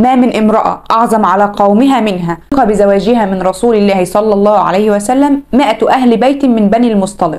ما من امرأة أعظم على قومها منها. بزواجها من رسول الله صلى الله عليه وسلم 100 أهل بيت من بني المصطلق.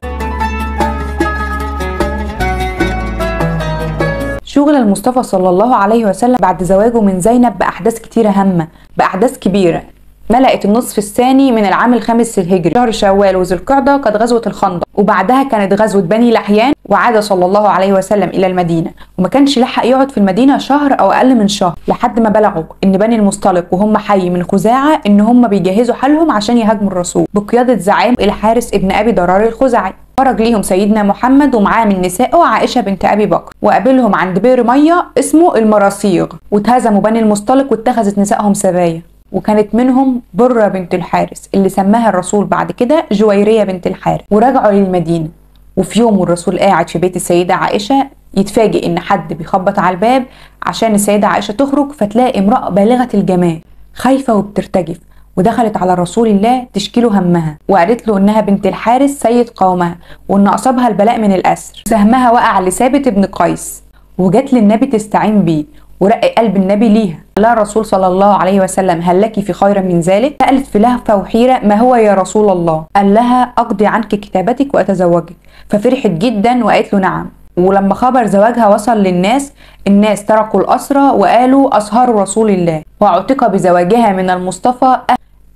شغل المصطفى صلى الله عليه وسلم بعد زواجه من زينب بأحداث كتيرة هامة، بأحداث كبيرة ملأت النصف الثاني من العام الخامس الهجري، شهر شوال وذو القعدة قد غزوة الخندق، وبعدها كانت غزوة بني لحيان. وعاد صلى الله عليه وسلم إلى المدينة، وما كانش لحق يقعد في المدينة شهر أو أقل من شهر لحد ما بلغوا إن بني المصطلق وهم حي من خزاعة إن هم بيجهزوا حالهم عشان يهاجموا الرسول بقيادة زعيم الحارث ابن أبي ضرار الخزاعي. خرج ليهم سيدنا محمد ومعاه من نسائه عائشة بنت أبي بكر، وقابلهم عند بئر مية اسمه المراصيغ، واتهزموا بني المصطلق واتخذت نسائهم سبايا، وكانت منهم برة بنت الحارث اللي سماها الرسول بعد كده جويرية بنت الحارث. ورجعوا للمدينة، وفي يوم الرسول قاعد في بيت السيدة عائشة يتفاجئ إن حد بيخبط على الباب عشان السيدة عائشة تخرج، فتلاقي امرأة بالغة الجمال خايفة وبترتجف، ودخلت على رسول الله تشكي له همها، وقالت له إنها بنت الحارث سيد قومها، وإن أصابها البلاء من الأسر، سهمها وقع لثابت بن قيس، وجت للنبي تستعين بيه، ورق قلب النبي ليها. قال لها الرسول صلى الله عليه وسلم هل لك في خير من ذلك؟ سألت في لهفة وحيرة ما هو يا رسول الله؟ قال لها أقضي عنك كتابتك وأتزوجك. ففرحت جدا وقالت له نعم. ولما خبر زواجها وصل للناس، الناس تركوا الأسرى وقالوا أصهار رسول الله. وعتق بزواجها من المصطفى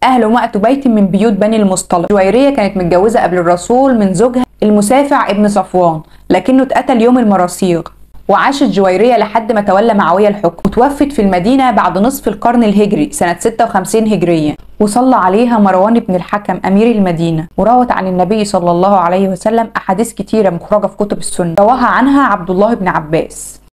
أهل 100 بيت من بيوت بني المصطلق. جويرية كانت متجوزة قبل الرسول من زوجها المسافع ابن صفوان، لكنه اتقتل يوم المراصيغ. وعاشت جويرية لحد ما تولى معاوية الحكم، وتوفت في المدينة بعد نصف القرن الهجري سنة 56 هجرية. وصلى عليها مروان بن الحكم أمير المدينة. وروت عن النبي صلى الله عليه وسلم أحاديث كتيرة مخرجة في كتب السنة، رواها عنها عبد الله بن عباس.